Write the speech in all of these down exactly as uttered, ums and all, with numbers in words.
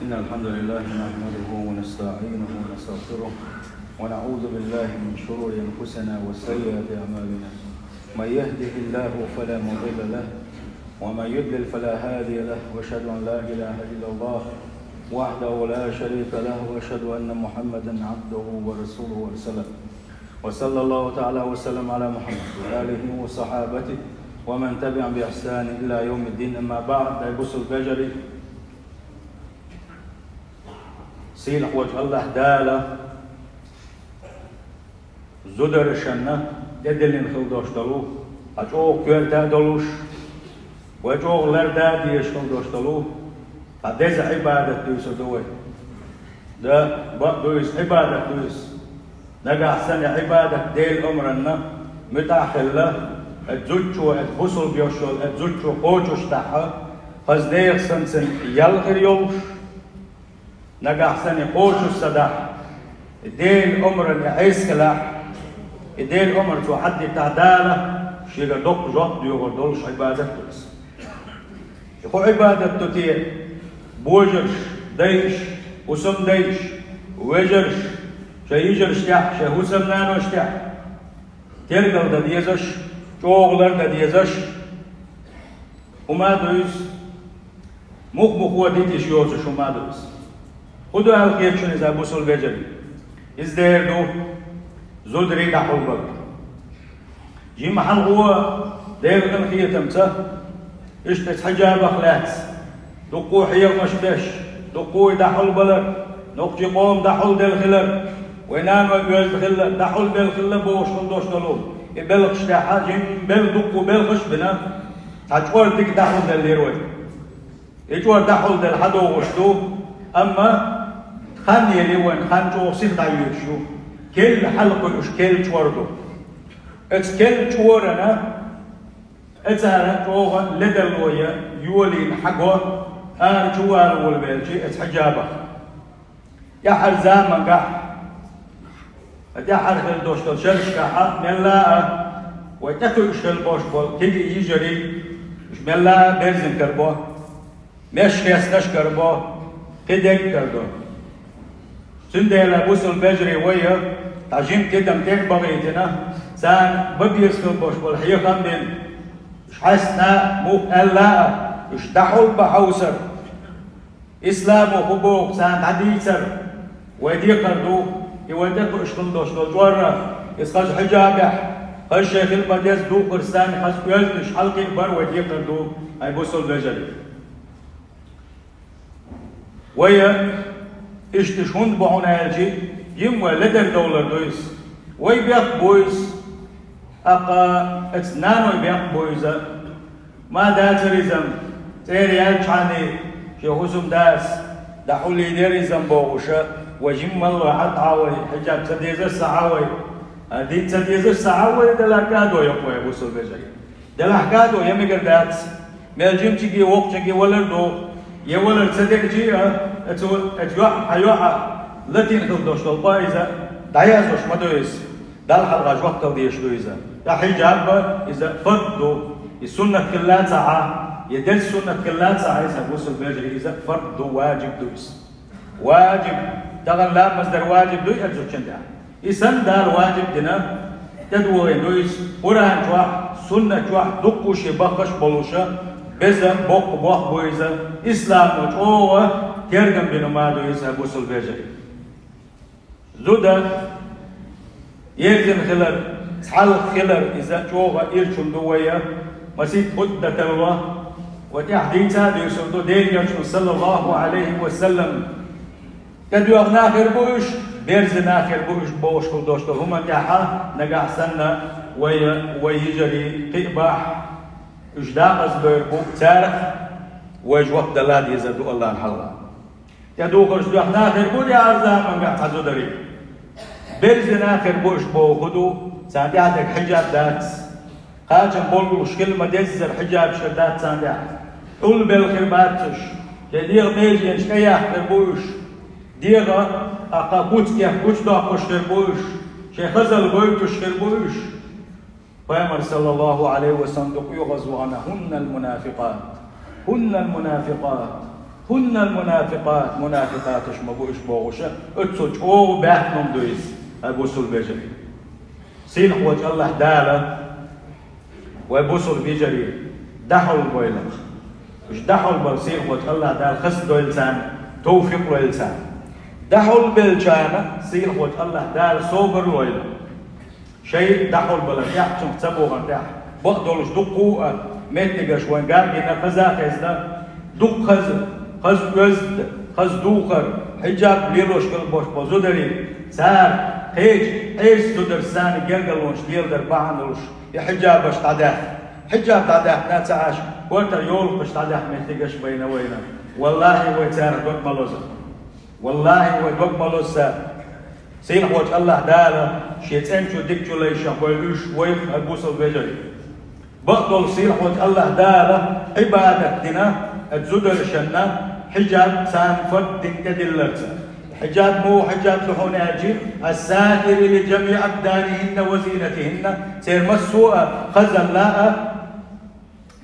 إن الحمد لله نحمده ونستعينه ونستغفره، ونعوذ بالله من شرور أنفسنا وسيئات أعمالنا. من يهده الله فلا مضل له، ومن يضلل فلا هادي له، وأشهد أن لا إله إلا الله وحده لا شريك له، وأشهد أن محمدا عبده ورسوله أرسله. وصلى الله تعالى وسلم على محمد وآله وصحابته ومن تبعهم بإحسان إلى يوم الدين. أما بعد, ай бусалба вежарий, сийлахь волчу АллахӀ Дала зударшна тӀедиллина хила долуш долу, ткъа чӀогӀа коьрта а долуш, вай чӀогӀа ларда а дезаш хила долуш долу, ткъа деза Ӏибадат дуьйцур ду вай. Да, бакъ ду иза, Ӏибадат ду иза. Нагахь санна Ӏибадат Делан омранна муьтӀахь а хилла, оцу зудчо, оцу бусалба йолуш йолу оцу зудчо кхочушдахь, хаза нехан санна цуьнан ял хир йолуш, нагахь санна кхочуш ца дахь, и Делан омранна Ӏеса хилахь, и Делан омра цо хьадиттахь Дала, шегара доккха жоп доьхур долуш Ӏибадат ду иза. И хӀун Ӏибадат ду те, божарш, дайш, хӀусамдайш, вежарш, шайн йижарш тӀехь, шайн хӀусамнанош тӀехь тергал дан дезаш, чӀогӀа лардан дезаш хӀума а ду иза, муха-муха дитиш йоцуш хӀума а ду иза. ХӀун ду аьлла хета шуна иза, бусалба вежарий? Иза дера ду зударий дӀахьулбар. Жимма хьалхо Делан къинхетамца, иштта оцу хьиджабах лаьцна, дуккха а хьехамаш беш, дуккха а дӀахьулбалар, нохчийн къоман дӀахьулделла хилар, вайн наной оьзда хилла, дӀахьулбелла хилла бохуш хила долуш долу и белхаш тӀехь, жимма белла, дуккха а белхаш а бина, цхьа чкъор дика дӀахьулделлера вай. И чкъор дӀахьулделла хьадогӀуш ду, амма хан елий вайн, хан чӀогӀа сиха дӀайоьдуш ю. Керла хьалакхуьуш керла чкъор ду. Оцу керла чкъорана оцара чӀогӀа ледарло я йолийна хьаго, ара чу вала волавелча оцу хьиджабах. ТӀаьхьара заманахь, тӀаьхьара хила долуш долу шерашкахь мелла а вай тӀекхуьуш хила болуш болу кегий йижарий, уьш мелла а берзина карабо, меш хеснаш карабо, кхин дерг карадо. Цундела, бусалба вежарий, вай а, цхьа жима тидам тӀе а бахийтина, царна бан беза хила болуш болу хьехам а бина, уьш хьаьстина а, муха аьлла а, уьш дӀахьулбан хьовсар, исламо хӀун боху царна дӀадийцар вай декхар ду, и вай тӀекхуьуш хила долуш долу чкъор а, иза хаза хьиджабехь, хаза шайн хила ма-дезза духарш санна, хаза оьздуш хьалакхиабар вай декхар ду, ай бусалба вежарий. Вай а иштта уьш хӀунда бу хьуна аьлча, жимма вай ледара довлар ду иза. Вай бехк бу иза, тӀаккха оцу наной бехк бу иза. Ма дацара иза-м, цӀера яьлчхьана шен хӀусамдас дӀахьулдийр иза-м бохуш, вай жимма лой хьа дӀа а вай, хьиджаб ца дезаш а ца хьа вай, а, дин ца дезаш а ца хьа вай, делахь кӀадо йо-кх вай, бусалба вежарий. Делахь кӀадо я мегар дац, мел жимачуьнга, воккхачуьнга валар ду, я валар ца дерчий а, оцу, оцу йоӀ, хьан йоӀа латийна хила долуш долу къа иза дӀаяздеш ма ду иза. Далла хьалха жоп дала дезаш ду иза. Ткъа хьиджаб а иза фард ду, и суннат хилла а ца Ӏа, я дерриг суннат хилла а ца Ӏа, иза бусалба вежарий, иза фард ду, ваджиб ду иза. Ваджиб, тахана ламаз дар ваджиб дуй оцу зудчун тӀехь? И санна Дала ваджиб дина, тӀедогӀийна ду иза Къуръан чохь, суннат чохь дуккха а шен баххаш а болуш, беза, боккха бохь бу иза, исламо чӀогӀа тергам бина хӀума ду иза, бусалба вежарий. Зуда ерзина хилар, цхьалха хилар, иза чӀогӀа ирчун ду вай, масийтта хутба дан тарло, ва тӀаьхьа дийца а дуьйцур ду Делан Элчано, саллаллаху Ӏалайхи ва саллам. ТӀедоьгӀна а хир бу уьш, берзина а хир бу уьш бохуш хила долуш долу хӀуманна тӀехь, нагахь санна вай, вай йижарий кхиабахь, уьш декъаза бевр бу, царах вай жоп дала дезар ду Аллахьан хьалха. ТӀедухарш доьхна а хир бу тӀаьхьара заманахь цхьа зударий. Берзина а хир бу уьш бохург ду, царна тӀехь дерг хьиджаб дац. Кхачам боллуш хила ма-деззара хьиджабаш хир дац царна тӀехь. Ӏулбелла хир бац уьш. Шайн дегӀан меженаш тӀеяккха хир бу уьш. ДегӀан, тӀаккха куц кех гучудоккхуш хир бу уьш. Шайн хазалла гойтуш хир бу уьш. Пайхамар, саллаллаху Ӏалайхи ва саллам, дукха оьгӀазвахана: «Хуннал мунафикъат, хуннал мунафикъат». هن المنافقات, мунафикъаташ ма бу уьш бохуш, оццул чӀогӀа баьхкам ду иза, хӀай бусалба вежарий. Сийлахьволчу АллахӀ Дала вай бусалба вежарий дӀахьулбойла. Уьш дӀахьулбала сийлахьволчу АллахӀ Дала хаза дойла царна, тавфикъ лойла царна. ДӀахьулбеллачарна сийлахьволчу АллахӀ Дала собар лойла. Шайн дӀахьулбалар тӀехь, цунах ца богӀан тӀехь, бакъдолуш дуккха а меттигаш вайн гар а гина, хаза а хезна, дуккха хаза, хаза оьзда, хаза духар, хьиджаб лелош хила болуш болу зударий, цара кхечу Ӏеса зударшца гергарлонаш леладар бахьана долуш, и хьиджабаш дӀадаьхна. Хьиджаб дӀадаьхна ца Ӏаш, кортара йолхуш дӀадаьхна меттигаш а байна вайна. Валлахьи, вай царах дог ма лоза. Валлахьи, вай дог ма лоза. Сийлахьволчу АллахӀ Дала Шен цӀена чу, дика чу лайшехь вай уьш, вайх, хӀай бусалба вежарий. Бакъдолу сийлахьволчу АллахӀ Дала Ӏибадат дина оцу зударшна, хьиджаб царна фард дина тӀедилларца. Хьиджаб муха хьиджаб ду хьуна аьлча, الساتر لجميع أبدانهن وزينتهن, церан массо а хазалла а,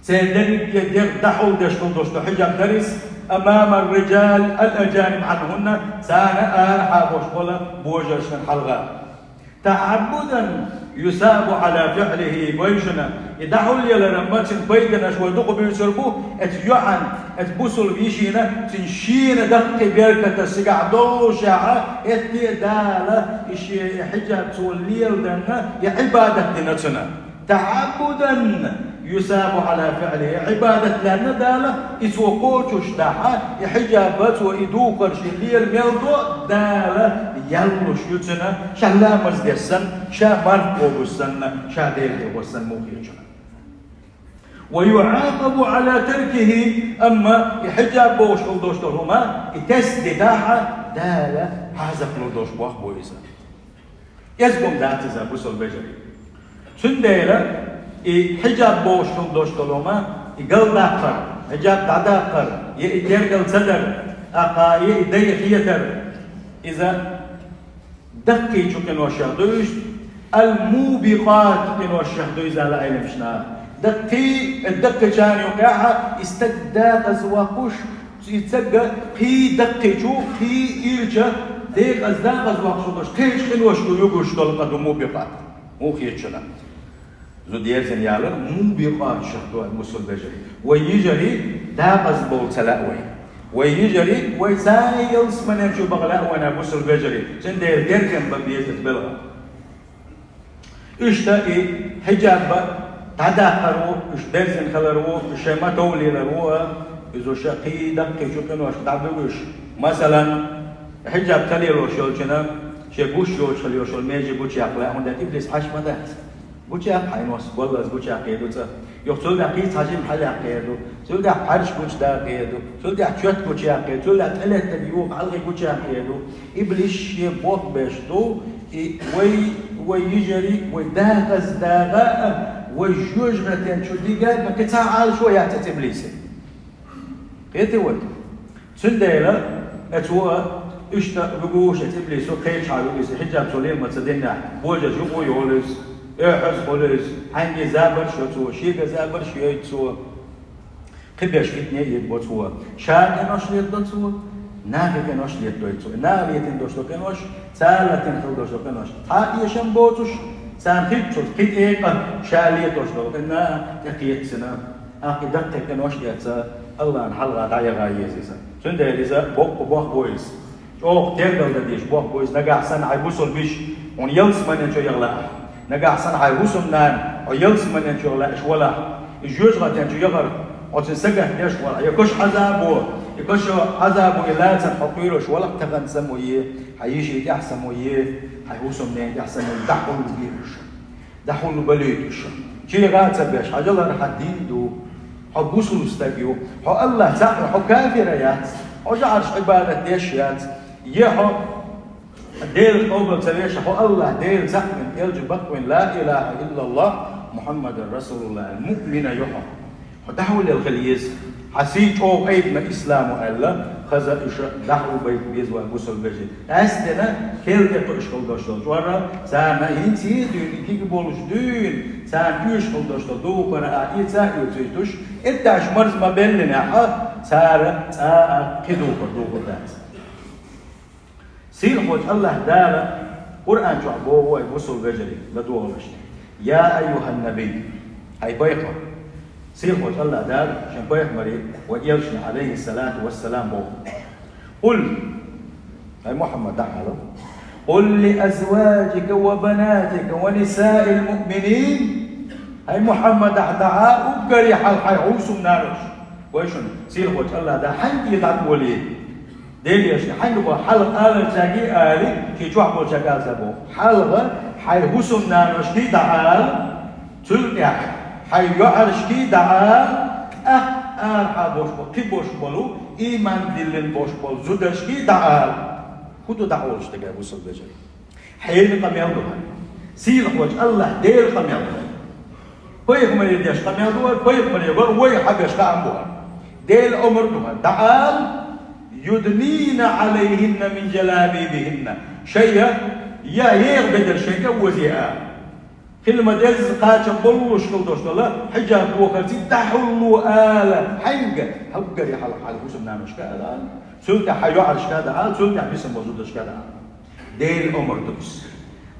церан дерриге а дегӀ дӀахьулдеш хила долуш ду хьиджаб дар иза, أمام الرجال الأجانب عنهن, царна арахьа болуш болу божаршна хьалха. تعبدا يثاب على فعله, вайшна и дӀахьулъяларан ма цуьнан пайданаш вай дукха буьйцур бу, оцу йоӀан, оцу бусалба йишина, цуьнан шена даккхий беркаташ цигахь доллушехь, эттий Дала и шен и хьиджаб цо леладанна, и Ӏибадат дина цунна. تعبدا يثاب على فعله, Ӏибадат лаьрна Дала, и цо кхочуш дахьа, и хьиджаб цо и духар шен лела мел до, Дала ял луш ю цунна, ша ламаз деш санна, ша марха богуш санна, ша Делан тӀе гӀо санна муха хетачунна. ويعاقب على تركه, амма и хьиджаб бохуш хила долуш долу хӀума, и тесна дитахь, Дала хьазап лур долуш боху бу иза. Кӏезиг хӀума дац иза, бусалба вежарий. Цундела и хьиджаб бохуш хила долуш долу хӀума, и галдаккхар, хьиджаб дӀадаккхар, я и тергал ца дар, тӀаккха я и дай хетар, иза даккхийчу къиношех ду уьш, ал-мубикъат къиношех ду иза аьлла Ӏеламнаха. Даккхий, даккхийчарна юкъехь и стаг декъаза воккхуш, и стаг кхин даккхийчу, кхин ирча, декъаза, декъаза воккхуш долуш, кхечу къинош ду югуш долу къа ду мубикъат. Муха хетачунна. Зуда ерзина ялар мубикъатшех ду, бусалба вежарий. Вай йижарий декъаза бовла ца лаьа вай. Вай йижарий, вай царна ялсаманин чу бакъ лаьа вайна, бусалба вежарий. Цундела гергам бан беза иза белхан. Иштта и хьиджаб дӀадаккхар ву, уьш берзина хилар ву, уьш шайн ма товлийлар ву, иза ша кхин даккхийчу къиношка дӀабуьгуш. Масалан, хьиджаб ца лелош йолчунна шен гуш йоцуш хила йолуш йолу меже гучуяккха лаьа, хӀунда аьлча иблис Ӏаш ма дац. Гучуяккха хьайн нос, голлаза гучуяккхийр ду цӀа. Юха цул тӀаьхьа кхин цхьа жима хьалаяккхийр ду. Цул тӀаьхьа пхьарш гучудаккхийр ду. Цул тӀаьхьа чот гучуяккхийр, цул тӀаьхьа тӀелеттарг юха хьалхе гучуяккхийр ду. Иблис шен бох беш ду, и вай, вай йижарий, вай декъаза дагӀа а, вай жоьжахатин чу дига а, кхин цхьа Ӏалашо яц оцу иблисан. Кхетий вай? Цундела оцо иштта вуьгуш, оцу иблисо кхечахьа вуьгу иза, хьиджаб цо лела ма ца динехь, божарш юкъа йолу иза, оьхьаз хуьлу иза, хьаьнгге забарш йо цо, шега забарш йойту цо. Кхиберш фитне а ебо цо. Ша къинош летадо цо, нахе къинош летадой цо. Наха летийна долуш долу къинош, цара латийна хила долуш долу къинош, цхьа а эшам боцуш, царна хиллачул кхин тӀекъа ша летош долу къинна тӀекхетта цуьнан. ТӀаккха и даккхий къинош а эцна, Аллахьан хьалха дӀаяха еза иза. Цундела иза боккха бох бу иза. ЧӀогӀа тергал дан дезаш бох бу иза. Нагахь санна хьайн бусалба йиша хьуна ялсаманин чу яха лаахь, нагахь санна хьайн хӀусамнана хьо ялсаманин чу яха лаьаш валахь, и жоьжахатин чу яхар хьо цуьнан сагатдеш валахь, я кошан Ӏазабо, и кошан Ӏазабо и лацар хьо кхоьруш валахь, тахана самое, хьайн йишин тӀехь самое, хьайн хӀусамненан тӀехь самое, дӀахьулбе уьш. ДӀахьулбалуьйту уьш. ЧегӀа а ца беш, хьажал, хӀара хьан дин ду, хьо бусалба стаг ю, хьо Аллахь цхьаъ ву, хьо кафир а яц, хьо жӀараш Ӏибадат деш а яц, я хьо Делан къобал ца веш, хьо Аллахь Дела цхьаъ вина, элча бакъвина, ла илаха иллаллахь, Мухьаммадан расулуллахь, муъмина ю хьо. Хьо дӀахьулъелла хила еза. Хьан сий чӀогӀа айбина исламо аьлла, хаза уьш дӀахьулбайта беза вай бусалба вежарий. Къаьсттина кел тӀе кхуьуш хила долуш долу чкъор, царна хӀинца а дуьйна, кхин а болуш дуьйна, царна оьшуш хила долуш долу духар а эца а оьцуьйтуш, этташ марза ма беллинехь, Цара цӀа а кхидухар духур дац. Сийлахьволчу АллахӀ Дала Къуръан чохь боху вай бусул вежарий ладогӀалаш: «Я айюхьан набий», хӀай пайхамар. Сийлахьволчу АллахӀ Дала шен пайхамаре, вай элчане, алейхиссалату вассалам, боху: «Къул», хӀай Мухьаммад, дӀахьала: «Къул ли азваджика ва банатика ва нисаил муъминин», хӀай Мухьаммад, дӀахьа уггаре хьалха хьайн хӀусамнанош. Вай шуна сийлахьволчу АллахӀ Дала хьаьнга дӀакъовлий? Делан элчане хьаьнга боху, хьалха аларчаьрга а али, шен чохь болчаьрга а ца боху. Хьалха хьайн хӀусамнаношка дӀаала, цул тӀаьхьа хьайн йоӀаршка дӀаала, тӀаккха арахьа болуш болу, кхин болуш болу, ийман диллина болуш болу зударшка дӀаала. ХӀун ду дӀаолуш дагахь, бусул вежарий? Хьенан къамел ду хӀара? Сийлахьволчу АллахӀ Делан къамел ду хӀара. Пайхамаре деш къамел ду хӀара, пайхамаре вара вай хьан беш хаам бу хӀара. Делан омра ду хӀара. ДӀаала: «Юднийна Ӏалайхинна мин джалабибихинна». Шайн я, я еха бедар шайн тӀе а озий ала. Хила ма-дезза кхачам боллуш хила долуш долу хьиджаб тохарца дӀахьулло ала. Хьаьнга? Хьуггаре хьалха хьайн хӀусамнаношка а ала. Цул тӀаьхьа хьайн йоӀаршка а ала, цул тӀаьхьа бисина болу зударшка а ала. Делан омра ду иза.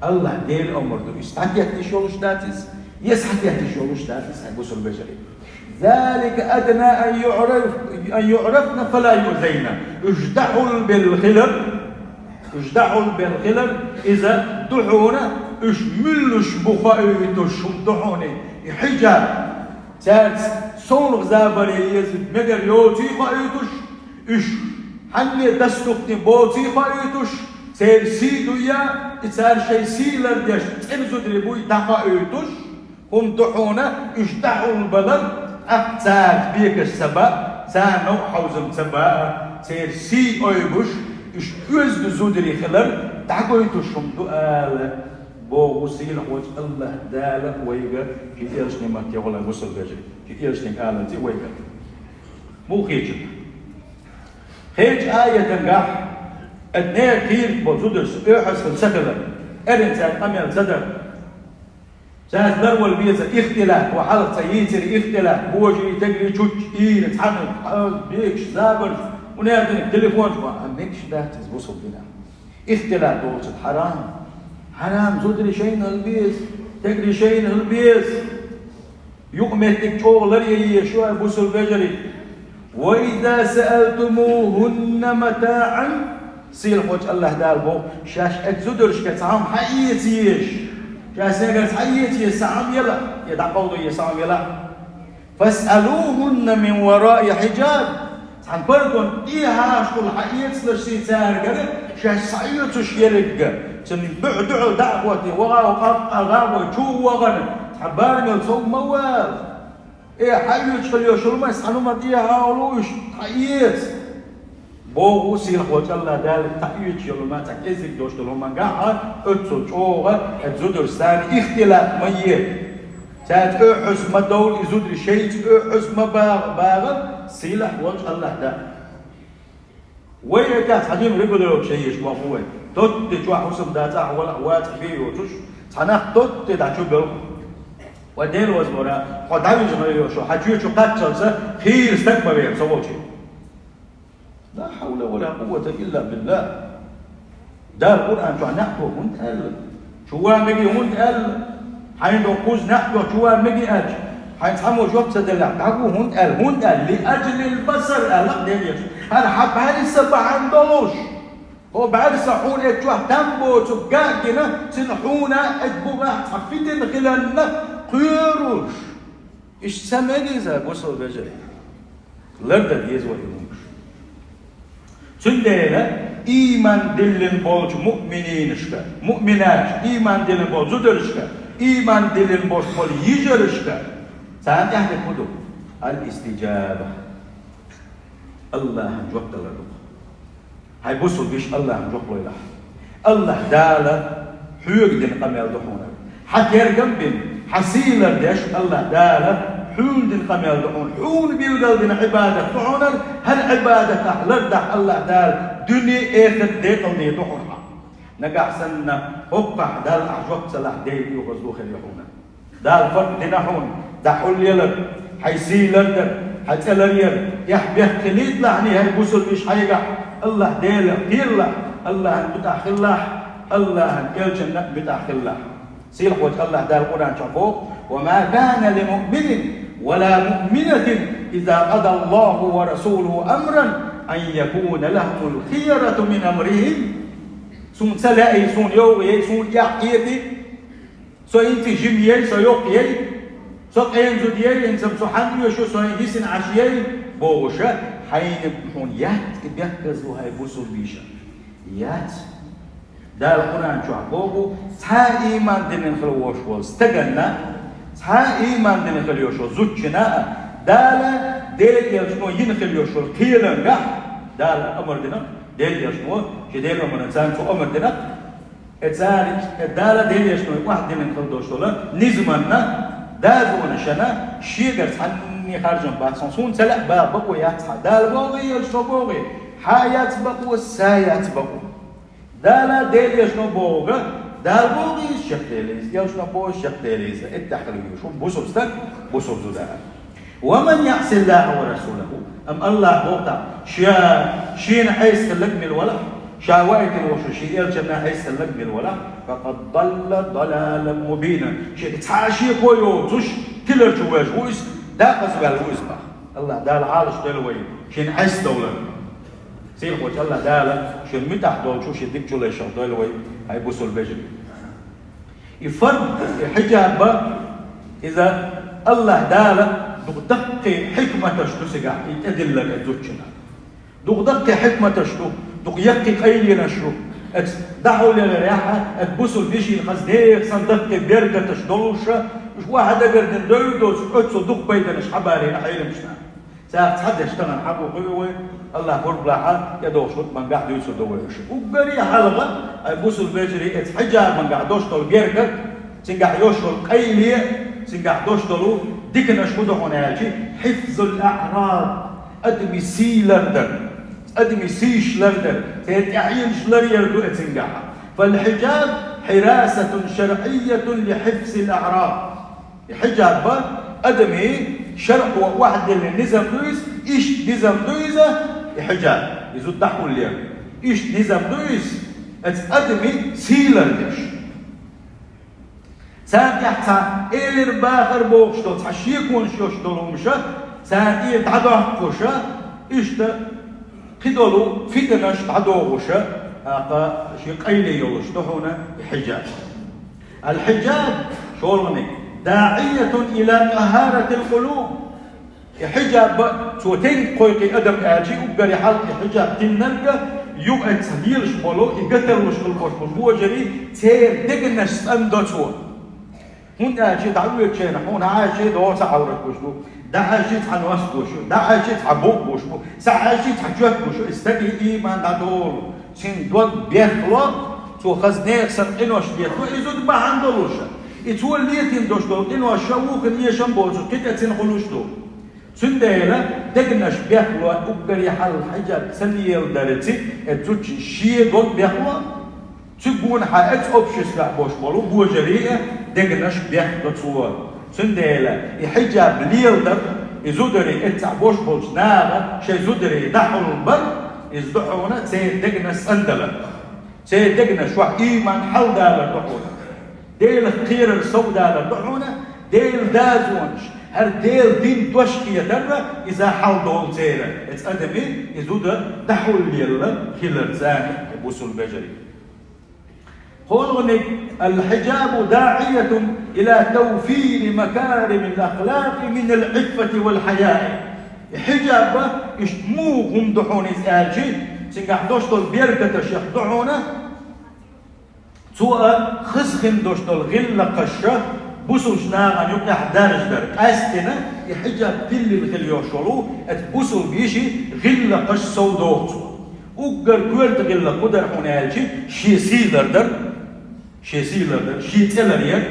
АллахӀ Делан омра ду иза. Схьатетташ йолуш дац иза, я схьатетташ йолуш дац иза, хӀай бусул вежарий. «Залика адна ан юӀраф-, ан юӀрафна фала юъзайна». Уьш дӀахьулбелла хилар, уьш дӀахьулбелла хилар, иза ду хьуна, уьш муьлш бу хоуьйтуш хӀума ду хьуна и хьиджаб. Цаьрца совнаха забаре еза мегар йоций хоуьйтуш, уьш хьанне доступный боций хоуьйтуш, церан сий дуй я, и цара шайн сий лардеш цӀена зударий буй дӀахоуьйтуш хӀума ду хьуна уьш дӀахьулбалар, тӀаккха цаьрца бекаш ца баа, царна новкъа хьовзам ца баа, церан сий ойбуш, уьш оьзда зударий хилар дӀагойтуш хӀума ду ала, боху сийлахьволчу АллахӀ Дала вайга шен элчане ма-тӀехула, бусул вежарий, шен элчанан аланца вайга. Муха хеташ? Кхечу аятангахь, ат нехан кхийриг болу зударш оьхьазхила ца хилар, эрна цаьрга къамел ца дар. Цаьрца ларвала беза ихтилат, вай хьалха цкъа йийцира ихтилат, божарий, тегарий чучча ийна, цхьаьна а бекаш, забарш, унердиниг телефонаш бан, а мегаш дац иза бусул динехь. Ихтилат долчуьра хьарам. Хьарам, зударий шайна хила беза, тегарий шайна хила беза. Юкъаметтиг чӀогӀа ларъян езаш ю, хӀай бусул вежарий. «Ва иза саалтумухунна матаӀан», сийлахьволчу АллахӀ Дала боху, шаьш оцу зударшка цхьа хӀума хьаэца езаш, шаьш цаьргара хьаэца езаш цхьа хӀума елахь, я дӀакховдо езаш цхьа хӀума елахь, «фасъалухунна мин вараи хьиджаб». Цхьана пардон тӀехьашкахула хьаэцалаш цаьргара, шаьш схьаоьцуш ерриг а, цуьнан буьхьа дуьхьал дӀа а хӀоттий, ваха а, къа а гӀа а гой, чу а вахана, цхьа барамел сов ма вала. Э, хьаоьцуш хила йолуш йолу ма, цхьана хӀума тӀехьа а луьйш, хьаэца. Боху сийлахьволчу АллахӀ Дала, хьаоьцуш йолу ма, цхьа кӀеззиг долуш долу хӀумангахь а, оццул чӀогӀа, оцу зударшца царна ихтилат ма е. Цаьрца оьхьаза ма довла и зударий, шайца оьхьаза ма багӀа, багӀа сийлахьволчу АллахӀ Дала. Вай а тӀехь цхьа жима регулировка шайгаш ваху вай. Тотте чохь хӀусамда цӀахь вала а вацахь бен йоцуш, цхьа нах тотте дӀа чу белху. Ва Дела вазбора, хьо дӀавижа ма йо, шо хьан чоь чу кхаччалца хийра стаг ма вер, со волчий. Ла хьавла ва ла къуввата илла биллахӀ. Дала Къуръан чохь неӀ тоху хӀунда аьлла? Чу ван мегий хӀунда аьлла? Хьайна доккхуза неӀ тоху чу ван мегий аьлча, хьайн цхьаммо жоп ца деллехь, дӀагу хӀунда аьлла? ХӀунда аьлла? Ли аджлил басар аьлла Делан элчано. ХӀара хьан бӀаьрса бахьана долуш. Хьо бӀаьрса хьуна эцу чохь там боцург гина, цуьнан хьуна эцу бухахь цхьа фитина хиларна кхоьруш. Иштта ца мегий иза, бусал вежарий. Лардан деза вай и хӀумаш. Цундела ийман диллина болчу муъмининашка, муъминаташка, ийман диллина болчу зударшка, ийман диллина болуш болу йижаршка, царна тӀаьхьа дерг хӀун ду? Ал-истиджаба. Аллахьан жоп далар ду. Хьайн бусулба йиша, Аллахьан жоп лойла хьо. Аллахь Дала хьоьга дина къамел ду хьуна. Хьан тергам бина, хьан сийлар деш Аллахь Дала хьуна дина къамел ду хьуна. Хьуна билгал дина Ӏибадат ду хьуна, хӀара Ӏибадатах лардахь Аллахь Дала дуьне а, эхарт а декъалде ду хьуна. Нагахь санна хӀокхахь Далла ахь жоп ца лахь, Дела оьгӀаз ду хир ю хьуна. Дала фард дина хьуна, дӀахьулъялар, хьайн сийлар дар, Хьан цӀе ларъяр, эхь-бехк хилийталахь, хӀай бусулба йиша, хьайгахь, АллахӀ Дела кхералахь, АллахӀан муьтӀахь хилалахь, АллахӀан элчанна муьтӀахь хилалахь. Сийлахьчу АллахӀ Дала Къуръан чохь боху: «وما كان لمؤمن ولا مؤمنة إذا قضى الله ورسوله أمرا أن يكون لهم الخيرة من أمرهم». Суна ца лаьий, суна йовха яй, суна эхь кхетий, со хӀинца жима яй, со йоккха яй, со къена зуда яй, хӀинца со хьанна оьшу, со йисина Ӏаш яй, бохуш, хьайна, хьуна яц и бехказло, хӀай бусулба йиша? Яц. Дала Къуръан чохь боху, цхьа а ийман дина хила йош волу стаганна, цхьа а ийман дина хила йош волу зудчунна а, Дала, Делан элчано йина хила йош волу кхелангахь, Дала амар дина, Делан элчано шен Делан амарна царна цо амар дина, э, цара, э, Дала, Делан элчано охьадиллина хила долуш долу низаманна, дозанашна шегара цхьанне харжам бац, суна ца лаьа бан бакъо яц хьан. Дала боху, элчано боху, хьан яц бакъо, сан яц бакъо. Дала, Делан элчано бохург, Дала боху иза, шех Дела иза, элчано боху, шех Дела иза. Иттахь хила везаш ву бусулба стаг, бусулба зуда. «ومن يعص الله ورسوله», амма АллахӀ боху тӀаккха, ша, шена Ӏеса хилларг мила валахь, ша ваийтина волуш шен элчанна Ӏеса хилларг мила валахь, «فقد ضل ضلالا مبينا». Шега цхьа а шеко йоцуш, тиларчу веш ву иза, декъаза ваьлла ву иза боху. АллахӀ Дала Ӏалашдойла вай шена Ӏеса довлар. Сийлахьчу АллахӀ Дала шен муьтӀахь долчу шен дикачу лайшах дойла вай, хӀай бусулба вежарий. И фард, и хьиджаб, иза АллахӀ Дала дукха даккхий хьикматаш ду цигахь, и тӀедиллар и зудчунна. Дукха даккхий хьикматаш ду, дукха яккхий къайленаш ду. Эцу дӀахьулъярехь, эцу бусулба йишина хаза нехан санна даккхий беркаташ долуш, уьш ваха дагардина девр доцу оццул дукха пайданаш хьабарийна Ӏеламнаха. Царах цхьадерш тахана хьан бу хуур вай, АллахӀ пурба лахь, тӀедогӀуш хӀуттамангахь дуьйцур ду вай уьш. Уггаре хьалха, хӀай бусулба вежарий, эцу хьиджабангахь долуш долу беркат, цигахь йолуш долу къайле, цигахь долуш долу диканаш хӀун ду хьуна аьлча, «حفظ الأعراض», адамийн сий лардар, адамийн сийш лардар, церан тӀаьхьенаш ларъяр ду эцунгахь. «فالحجاب حراسة شرعية لحفظ الأعراض». И хьиджаб адамийн шарӀо охьадиллина низам ду иза, иштта низам ду иза, и хьиджаб, и зуда дӀахьулъяр. Иштта низам ду иза, эцу адамийн сий лардеш. Царна тӀехь цхьа элира бахар бохуш долу, цхьа шеконаш йолуш долу хӀумаш, царна тӀера дӀадоккхуш, иштта кхидолу фитнаш дӀадохуш, тӀаккха шен къайле йолуш ду хьуна и хьиджаб. الحجاب, шолгӀаниг, داعية إلى طهارة القلوب. И хьиджаб цо тенга кхойкхи адам аьлча, уггаре хьалха и хьиджаб тиллинарг юкъаца лелаш болу, и гатарлуш хила болуш болу божарий, церан дегнаш цӀандо цо. ХӀунда аьлча дӀаоьцучеран хьуна хьаьжча догӀу сан Ӏаврат гуш ду, дӀахьаьжча цхьа нос гуш ю, дӀахьаьжча цхьа букъ гуш бу, схьахьаьжча цхьа чот гуш ю, и стаге ийман дӀадолу. Цуьнан дог бехло, цо хаза нехан санна къинош летало, и зуда бахьана долуш. И цо летийна долуш долу къинош ша вукхунна эшам боцуш, кхин тӀе цуьнан хуьлуш ду. Цундела дегнаш бехло, уггаре хьалха хьиджаб ца леладарца, и зудчун шен дог бехло, цу гонахьа эцу обществехь болуш болу божарий а дегнаш бехло цо. Цундела и хьиджаб леладар, и зударий, эццахь болуш болчу наха шайн зударий дӀахьулбар, иза ду хьуна церан дегнаш цӀандалар. Церан дегнаш чохь ийман хьаладалар ду хьуна. Делах кхерар совдалар ду хьуна, Делан дозанаш, хӀара Делан дин дош кхетарра, иза хьаладолу церан. Эцу адамийн и зуда дӀахьулъелла хилар царна, и бусулба вежарий. КхоалгӀаниг, الحجاب داعية إلى توفير مكارم الأخلاق من العفة والحياء. И хьиджаб иштта муха хӀума ду хьуна иза аьлча, цигахь долуш долу беркаташ ду хьуна, цо а хаза хин долуш долу гӀиллакхаш бусулбачу нахана юкъахь даржадар. Къаьсттина и хьиджаб тиллина хила йолуш волу эцу бусулба йишин гӀиллакхаш совдоху цо. Уггар коьрта гӀиллакх хӀун дара хьуна аьлча, шен сий лардар, шен сий лардар, шен цӀе ларъяр,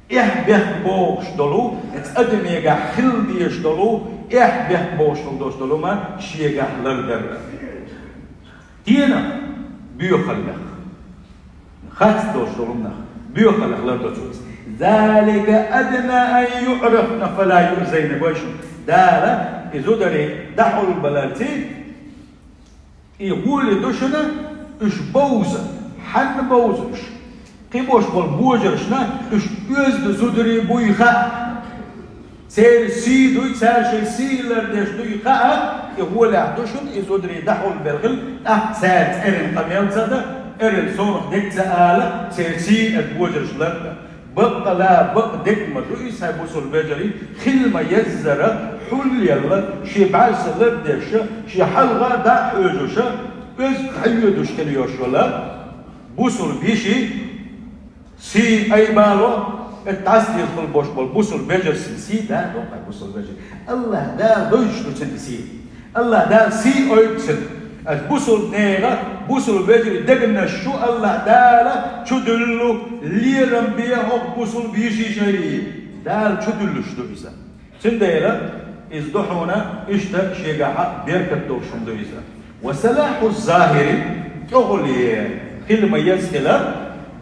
эхь-бехк бохуш долу, эцу адамегахь хила дезаш долу, эхь-бехк бохуш хила долуш долу ма шегахь лардар. Тенах, боьхаллех. Хац долуш долу нах, боьхаллех лардо цо иза. «ذلك أدنى أن يعرفن فلا يؤذين», гой шуна. Дала и зударий дӀахьулбаларций, и гӀоли ду шуна уьш бовза. Хьанна бовза уьш? Кхин бош болу божаршна уьш оьзда зударий буй хаьа. Церан сий дуй, цара шайн сий лардеш дуй хаьа, и гӀолехь ду шуна и зударий дӀахьулбелла хила, тӀаккха цара цӀеран къамел ца дан, цӀеран совнаха дерг ца ала, церан сий аса божаршна лардан. Баккъала бакъ дерг ма ду иза, хӀай бусулба вежарий, хила ма-еззара, хьулъелла, шен бӀаьрса лардеш, шен хьалха дӀа а хьоьжуш, оьзда хьайоьдуш хила йиш йолу бусулба йишин сий айбало, и дӀасадийла хила бош болу бусулба вежаршна сий дӀа а доккху, хӀай бусулба вежарий. АллахӀ Дала дойзуш ду цуьнан и сий. АллахӀ Дала сий ойла ду цуьнан. Аса бусулба нехан, бусулба вежарийн дегнаш чу АллахӀ Дала чудуьллу, лерам бе хӀокху бусулба йишин шайн. Дала чудуьллуш ду иза. Цундела иза ду хьуна иштта шегахь беркат долуш хӀума ду иза. Ва салахьу ззахири, тӀехула хила ма-езза хилар,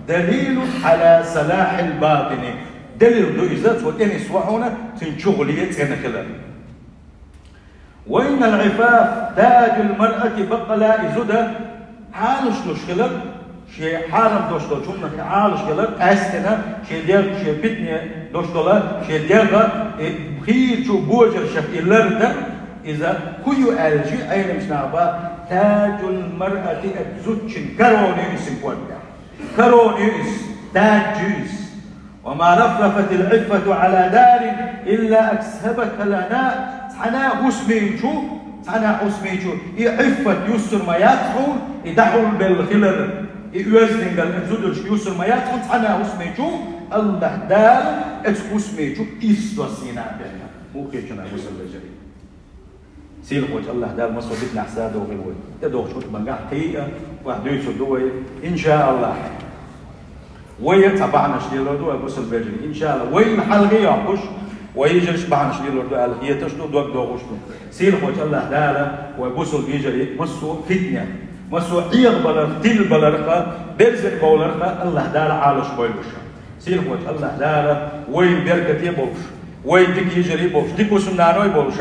далилун Ӏала салахьил батини, далил ду иза, цо тӀе нисво хьуна цуьнан чухула цӀена хилар. Ва иннал Ӏифаф таджул маръати, баккъала и зуда Ӏалашдеш хилар, шен хьарам долуш долчу хӀуманах Ӏалашдеш хилар, къаьсттина шен дегӀ, шен питане долуш долу, шен дегӀ, и хийрачу божаршех и лардан, иза хӀун ю аьлча, Ӏеламнаха боху, таджул маръати, оцу зудчун корона ю иза цуьнан кӀоргехь. Корона ю иза, тадж ю иза. Ва ма рафрафатил Ӏиффату Ӏала дарин илла аксабат лаха. Цхьана хӀусамчу, цхьана хӀусамчу и Ӏиффат юссур ма яц хьуна, и дӀахьулбелла хилар, и оьздангалла, и зударшка юссур ма яц хьуна цхьана хӀусамчу, АллахӀ Дала оцу хӀусамчу ирс доссийна а бен. Муххечунна бусулба вежарий. Сийлахьчу АллахӀ Дала массо а битанехь садогӀийла вай. ТӀедогӀучу хӀуттаман гахь кхин а вай дуьйцур ду вай, иншааллахӀ. Вай а цхьа бахьанаш лелор ду вай бусулба вежарий, иншааллахӀ. Вайна хьалхе йоккхуш, вай йижарша бахьанаш лелор ду аьлла хеташ ду, дог дохуш ду. Сийлахьчу АллахӀ Дала вай бусулба йижарий массо а фитнех, массо а Ӏехабаларх, тилабаларх, берзина бовларх АллахӀ Дала Ӏалашбойла уьш. Сийлахьчу АллахӀ Дала вайна беркате болуш, вай дика йижарий болуш, дика хӀусамнаной болуш,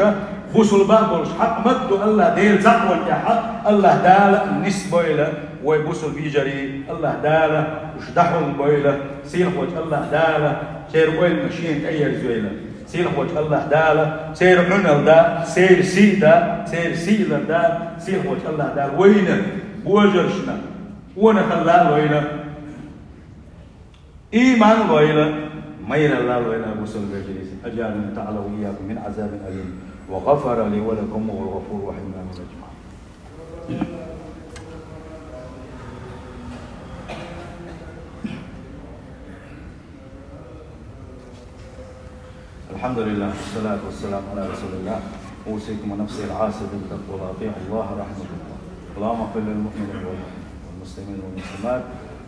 бусулба болуш, хьакъ ма-дду АллахӀ Дела цхьаъ волчохь, АллахӀ Дала нисбойла вай бусулба йижарий, АллахӀ Дала уьш дӀахьулбойла, сийлахьчу АллахӀ Дала церан ойланаш шена тӀеерзойла. Сийлахьчу АллахӀ Дала церан Ӏуналла да, церан сий да, церан сийлалла да, сийлахьчу АллахӀ Дала вайна божаршна къонахалла лойла. Ийман лойла, майралла лойла бусулба вежарий. أجارني تعالى وإياكم من عذاب أليم، وغفر لي ولكم، وهو الغفور الرحيم. آمين أجمعين. الحمد لله، والصلاة والسلام على رسول الله. أوصيكم ونفسي العاصية بالتقوى وأطيعوا الله رحمكم الله. اللهم اغفر للمؤمنين والمؤمنات والمسلمين والمسلمات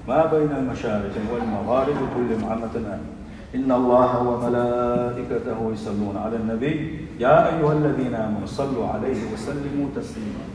ما بين المشارق والمغارب كلهم عامة، آمين. إن الله وملائكته يصلون على النبي، يا أيها الذين آمنوا صلوا عليه وسلموا تسليما.